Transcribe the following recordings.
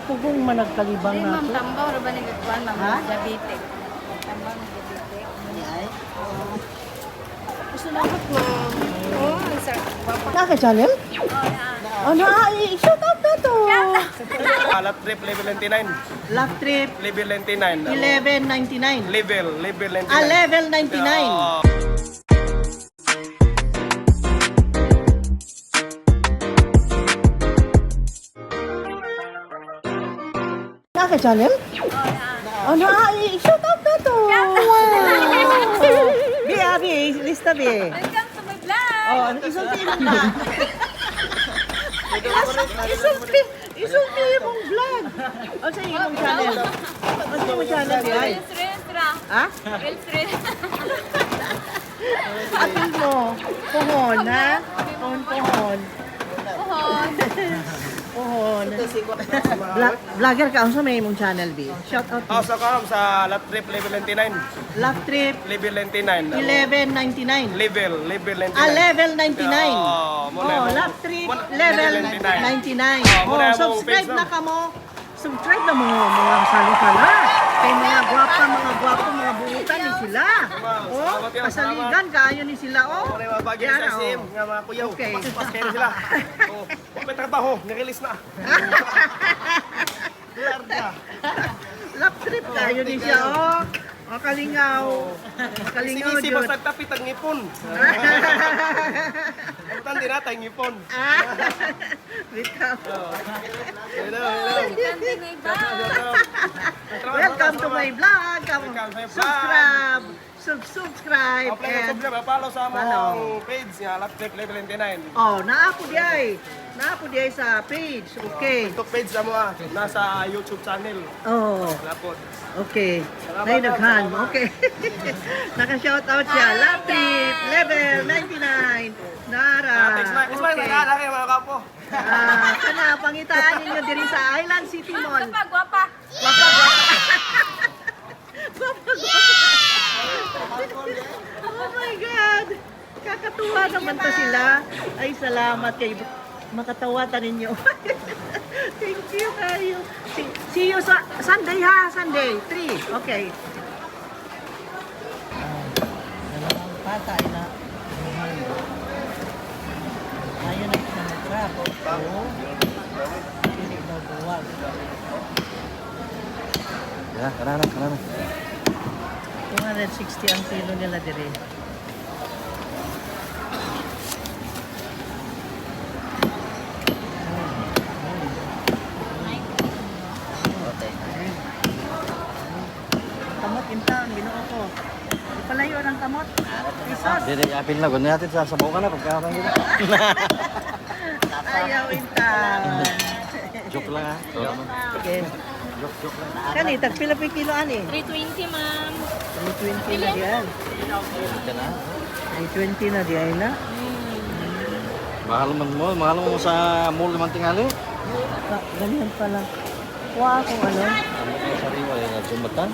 Pugong managkalibang Hindi, na ma'am, to. tambaw ra ba nagkuhan, ma'am? Ha? Diabetic. Tambaw ng diabetic. Ani ay? Salamat, ma'am. Oh, ang sarap. Gwapa. Naka channel? Oh, na. Oh, na, shout out na to. Lap trip level 99. Love trip Level 99. 11.99. Level 99. Ah, level 99. Oo. Naka channel? Oh, Oh, na, shout out na to. Bi, abi, lista bi. Welcome to my vlog! Oh, ang isulti mo na. Isulti, isulti mong vlog. O sa imong channel. O sa imong channel bi ay. Reels, reels ra. Ha? Reels, reels. Apil mo. Puhon, ha? Puhon, puhon. Puhon. Puhon. Vlogger ka, unsa may imong channel bi? Shout out. Oh, so karon sa lap trip level 99. Love trip Level 99. 11.99. Level 99. Ah, level 99. Oo, muna Oh, mo- love trip muna- level 99. 99. Oo, Oh, muna mo subscribe page na na. kamo. Subscribe na mo mga salo-sala. Kay mga gwapa, mga gwapo, mga buutan ni sila. Oh, Salamat yun, kasaligan kaayo ni sila oh. Muna yung mga bagay Yan, sa oh. SM nga mga kuyaw. Okay. Paspas kayo na sila. Oh, may trabaho, ni-release na. Larga. Love trip kaayo ni siya oh. Makalingaw. Makalingaw Sige, jud. basta tapit ang ngipon. Ang tandi na tayong ngipon. Ah. Bitaw. Hello, hello. Welcome to my vlog! Welcome to my vlog. Welcome to my vlog. Subscribe. Subscribe Apply na and subscribe, follow sa Follow. among page nga Lap Trip Level 99. Oh, naa po diay. Naa po diay sa page. Okay. Facebook page na mo ah, nasa YouTube channel. Oh, Lapot. okay. Salamat, Nay daghan. salamat. Okay. Naka-shout out siya. Love trip level 99. Nara. Thanks, Mike. Thanks, Mike. Okay. Nagala kayo mga kapo. Ah, kana pangitaan ninyo diri sa Island City Mall. Gwapa, gwapa. Gwapa, gwapa. Gwapa, gwapa. Oh my God. Kakatuwa naman to sila. Ay, salamat kay makatawa ta ninyo. Thank you kayo. See you sa Sunday ha, Sunday 3. Okay. Dalawang bata na. Ayaw na siya mag-trap. Oo. Dili daw buwag. Ya, karana, karana. 260 ang kilo nila dire. Kamot in town, ginoo ko. Ipalayo ng kamot. Isod. Dili, apil na. Gusto natin sa sabaw ka na pagkakatang kita. Ayaw in town. Joke lang ha. Okay. Joke, joke lang. Kani, tag pila pa kilo ani? 320, ma'am. 320 na diyan. Ka na. 320 na diyan na. Mahal man mo, mahal mo sa mall naman tingali. Ah, ganyan pala. Kuha akong ano. Ano ko sariwa eh, sumatan.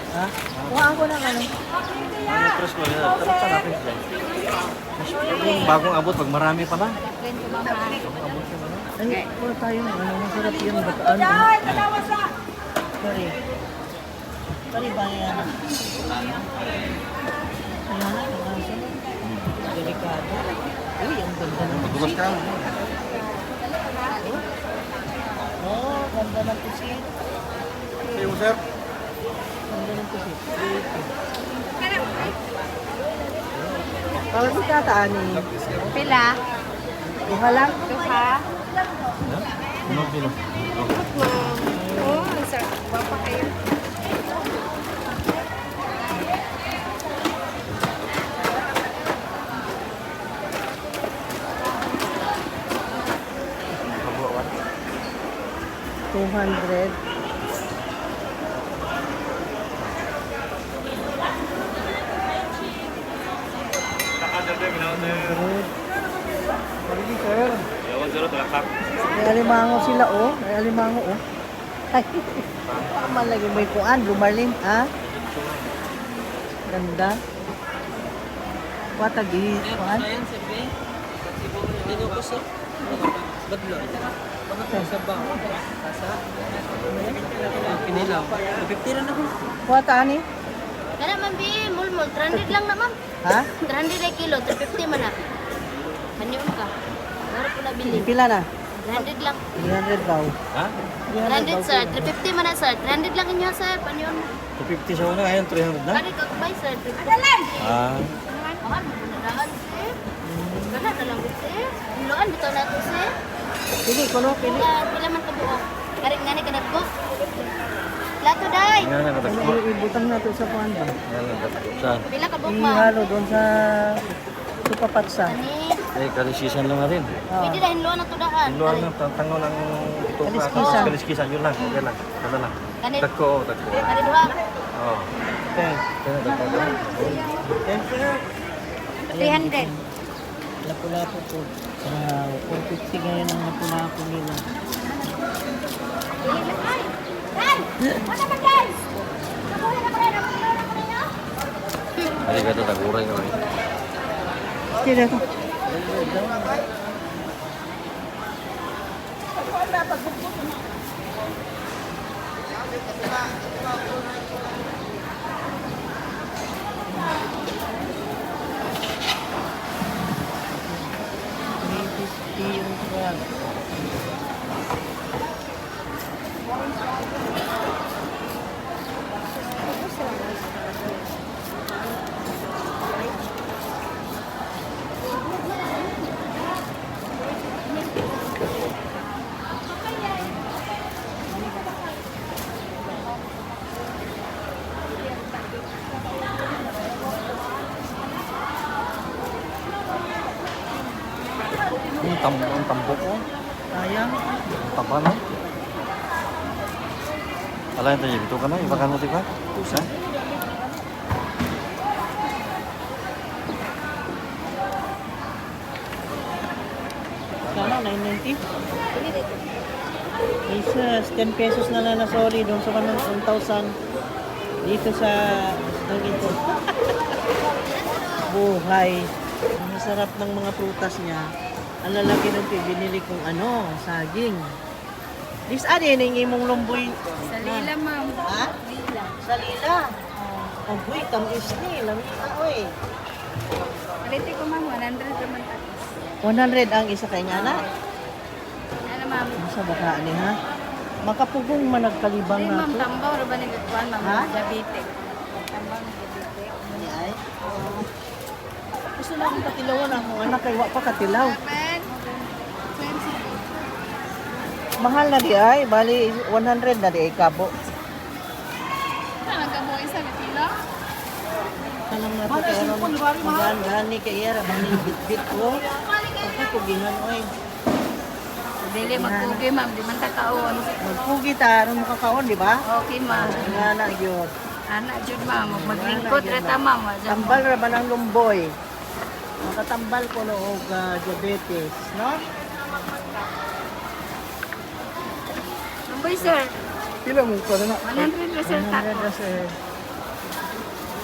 Ha? Kuha ako ng ano. Ano press mo yun? Tarap sa natin siya. Yung bagong abot pag marami pala. Ay, kuha tayo ng ano. Masarap yung bataan. Sorry. Sorry ba yan? Ayan, ang aso. Delikado. Uy, ang ganda ng Magugas ka. Oh, ganda ng pusit. See you, sir. Ganda ng pusit. Para si tata, ani. Pila? Duha lang. Duha. Ano kilo? Ma'am. Oh, ang sarap. Gwapa kayo. $200. May alimango sila oh. May alimango oh. Ay, tama lagi may kuan, lumarlin ah. Ganda. Watagi, kuan. Kinilaw. 50 na ako. Kuha ta ani? Kana man bi, mulmul 300 lang na ma'am. Ha? 300 na kilo, 350 man na. Kanyon ka. Mura po na bili. Pila na? 300 lang. 300 daw. Ha? 300 sir, 350 man na sir. 300 lang inyo sir, panyon. 250 sa una, ngayon 300 na? Kani kagbay sir, 350. Ah. Mahal mo na daan sir. Kana na lang sir. Iloan bitaw na to sir. Pili ko no, pili. Pila, pila man kabuok. Kari ngani kadagko. Plato day. Nga na kadagko. Ano, ibutang nato sa kuan ba? Nga na kadagko. Saan? Pila kabuok ma'am? Ihalo doon sa supapatsa. Kani. Eh, kalisisan lang natin. Ah. Pwede na hinluan na to daan. Hinluan na, tango ng bituka. Kaliskisan. Kaliskisan, yun lang. Okay lang. Ano lang. Kani. Dagko, oh, dagko. Kani duha. Oo. Okay. Kaya dagko. Thank you. 300. Lapu-lapu po. Wow, 450 ngayon ang lapu-lapu nila. Arigato, taguray ka rin. Sige to. Yung crab. Ang tambok ko. Sayang. Ang taba no? Ala, ito yung bituka na. Ibakan mo, di ba? Ha? Sana, 990. Jesus, 10 pesos na lang na sorry doon sa kanang 1,000 dito sa ng ito. Buhay. Ang sarap ng mga prutas niya. Ang lalaki ng binili kong ano, saging. This ani ning imong lumboy. Sa lila, ma'am. Ha? Lila. Sa lila. Oh, boy, tamis ni, lami na oy. Paliti ko, ma'am. 100 naman tapos. 100 ang isa kay nga na. Ano, ma'am? Sa baka ani ha? Makapugong man nagkalibang Hindi, na ma'am. to. Tambaw, ra ba ni Gatuan, ma'am? Ha? Diabetic. Tambaw ng diabetic. Ani ay. Gusto na akong katilawan akong anak kay wa pa katilaw. Mahal na di ay, bali 100 na di ay kabo. Saan ang isa na pila? Alam na to kay aron magaan ni kay era bang ni bitbit ko. Pagkakugingan oy. Dili magkugi, ma'am. Di man ta kaon. Magpugi ta aron makakaon, di ba? Okay, ma'am. Nga na gyud. Ana, jud, ma'am. Maglingkod ra ta, ma'am. Tambal ra ba ng lumboy? Makatambal ko no og diabetes, no? Lumboy, sir. Pila mo ko na. 100 ra, sir. 100 Tako. ra, sir.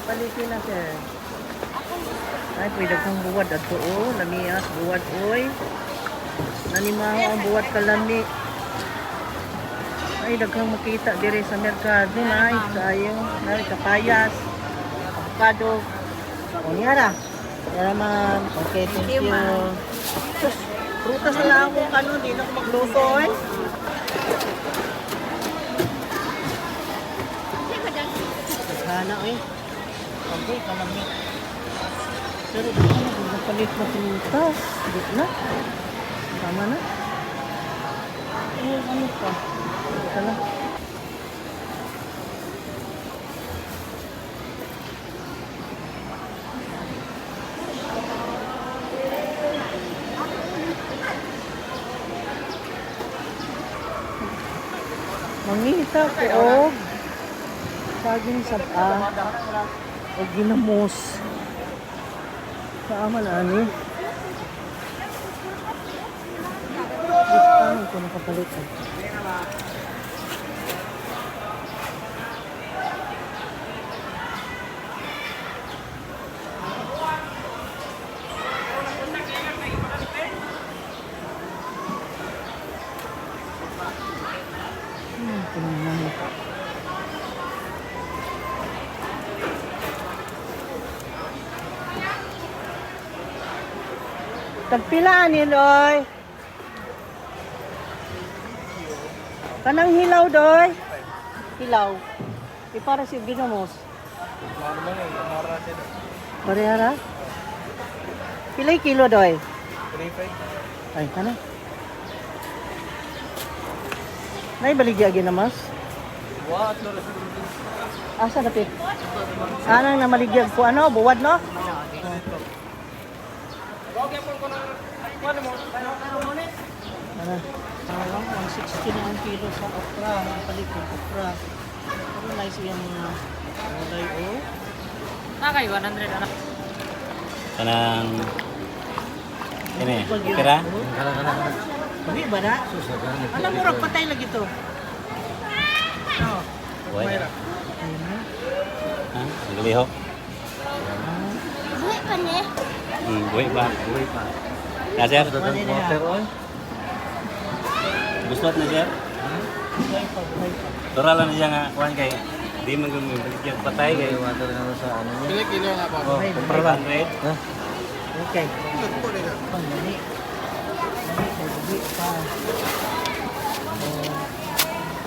Palitin na, sir. Ay, pwede kang buwad ato, oh. Lamias, buwad, oy. Nanimaho ang buwad kalami. Ay, daghang makita dire sa merkado, nay. Kayo, nay, kapayas, avocado. O, niyara. Niyara, ma'am. Okay, thank Thank you, you. ma'am. Sus, prutas na lang akong kanon. Di na ako magluto, eh. Sana eh. Okay, kalami. Pero di na kung napalit na prutas. Di na. Tama na. Eh, ano pa? Ito na. Mangita ko og saging saba o ginamos. Saan man ani? Gusto ko nakapalit. Eh. Tingnan. Tagpila ni Loy. Kanang hilaw doy. Hilaw. Di para si ginamos. Parehara? Pilay kilo doy? 35. Ay, kana. Nay baligya ginamas? Asa dapit? Anang namaligyag ko ano, buwad no? Ano? Ano, 160 na ang kilo sa okra, ang palit ng okra. Pero nice yung mga gulay oh. Nakay 100 anak. Kanang ini, kira? Dili ba na? Alam mo, rag patay lagi to. Oh. Buhay. Ayun na. Ha? Naglihok. Buhi pa ni. Buhay pa. Buhay pa. Na sir? Water oil. Gusto na sir? Buhay pa, buhay pa. Tura lang siya nga kuan kay di man gud balik yung patay kay Water na sa ano niya. Pila kilo nga ba? Oh, kumpra lang. Okay. Ang dali. Dali, kay buhi pa.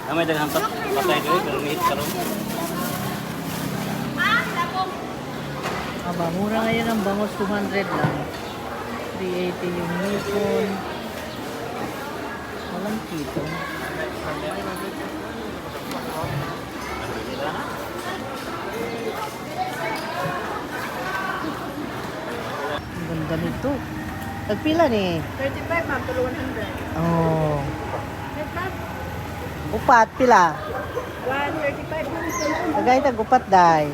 Amay daghang patay diri pero ngit karon. Aba, mura ngayon ang bangos, 200 lang. 380 yung hipon. Walang kito. Ang ganda nito. Nagpila ni? 35 ma'am, tulo 100. Oh. Upat, pila. 135 ma'am. Tagay tag upat day.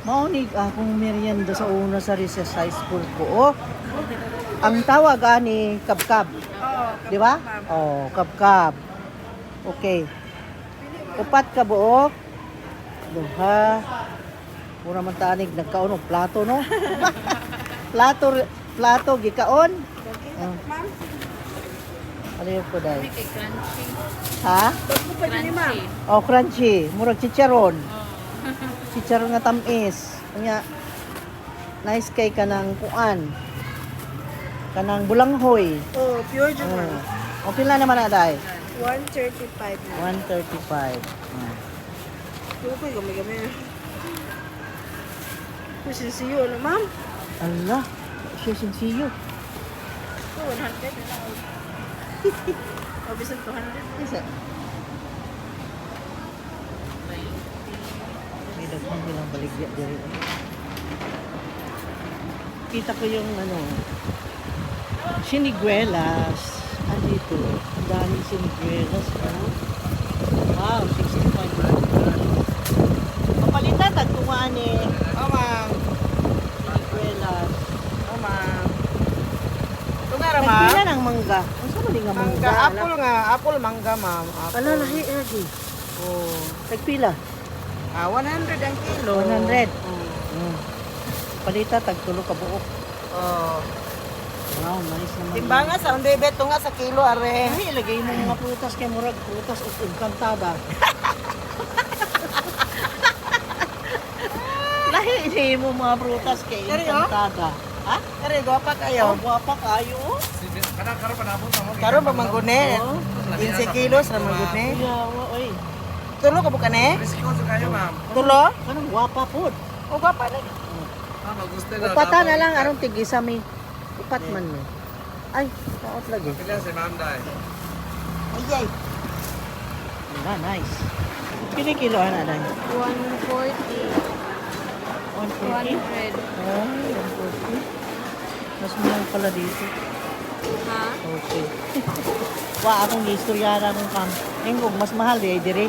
Mao ni akong merienda sa una sa recess high school ko. Oh. Ang tawag ani kabkab. Oo. Di ba? Oh, kabkab. Okay. Upat ka buok. Duha. Mura man tanig nagkaon og plato no. Plato plato gikaon. Oh. Ma'am, Ano yung ko day? kay crunchy. Ha? Bago pa din ma'am. Oh, crunchy. Murag chicharon. Chicharon nga tamis. Kanya, nice kay kanang kuan. Kanang bulanghoy. Oh, pure jud ma'am. Oh. Okay lang naman na day. 135 na. 135. Oh. Tukoy gami-gami. Kusinsiyo ano ma'am? Allah, siya sinsiyo. Oh, 100 na lang. O, bisan 200. Isa. May daghan nilang baligya diri. Kita ko yung ano, siniguelas. Andito, ang daming siniguelas. Oh. Wow, 65. Papalitan, tagtungaan eh. Oh, ma'am. Siniguelas. Oh, ma'am. Tungara, ma'am. Nagpila ng mangga. Ang sama nga mangga. Mangga, apple nga. Apple, mangga, ma'am. Apple. Ala, lahi lagi. Oh. Nagpila. Ah, 100 ang kilo. 100. Oh. Palita, tagtulo ka buok. Oh. Wow, nice naman. Timbanga sa unday beto nga sa kilo are. Ay, ilagay mo mga prutas kay murag prutas ug engkantada. Lahi ilagay mo mga prutas kay Kari, oh? engkantada. Ha? Are gwapa Oh, kayo. gwapa kayo. oh. Kanang karon pa nabot mo. Karon pa manggune. Oh. 15 kilos ra manggune. Yawa, oy. Tulo ka bukan eh? Risiko sa kayo, ma'am. Tulo? Kanang gwapa pod. O gwapa na. Ah, magusto na. Upata na lang aron tig-isa mi. Upat man mi. Ay, paot lagi. Pila si ma'am dai. Ayay. Wala, nice. Pili kilo ana dan? 140. 140. 200. Oh, 140. Mas mahal pala dito. Ha? Okay. Wa akong istorya ra akong kam. Ingog mas mahal di ay dire.